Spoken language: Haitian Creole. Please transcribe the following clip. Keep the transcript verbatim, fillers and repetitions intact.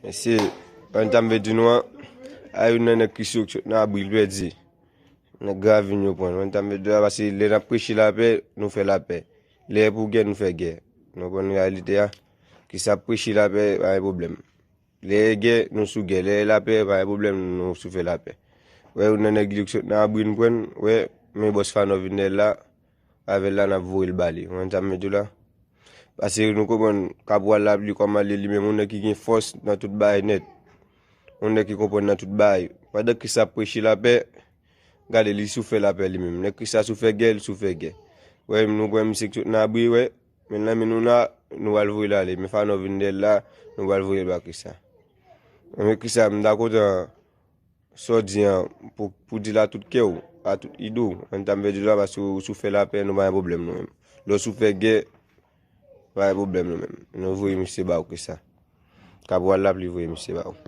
Mesye, an ta m vle di nou an, a youn nan nèg ki sou nan abri l pèdi. Nèg Gravin yo pran. An ta m vle di la, paske lè n ap preche lapè, nou fè lapè. Lè e pou gè, nou fè gè. Nou konprann reyalite a. Ki sa ap preche lapè, pa gen pwoblèm. Lè e gè, nou sou gè. Lè e lapè, pa gen pwoblèm, nou sou fè lapè. Wè, youn nan nèg li yo ki sot nan abri n pran, wè, men bòs Fanò vin dèyè l la, avè l la, n ap voye l ba li. Ou konprann sa m vle di w la? Paske nou konprann, Kapral Lapli kòman l ye li menm, yon nèg ki gen fòs nan tout bagay nèt. Yon nèg ki konprann nan tout bagay. Pandan Kris ap preche lapè, gade, li sou fè lapè li menm. Lè Kris la sou fè gè, li sou fè gè. Wè, nou pran misye ki sot nan abri, wè. Men nan men nou la, nou pral voye l ale. Men Fanò vin dèyè l la, nou pral voye l ba Kris la. Men Kris la, m ta kontan sa w di an, pou, pou di l a tout kè w, a tout ide w. An ta m vle di w la, paske ou sou fè lapè, nou pa gen pwoblèm nou menm. Lè w sou fè gè, pa gen pwoblèm nou menm. Nou voye misye ba w Kris la. Kapral Lapli voye misye ba w.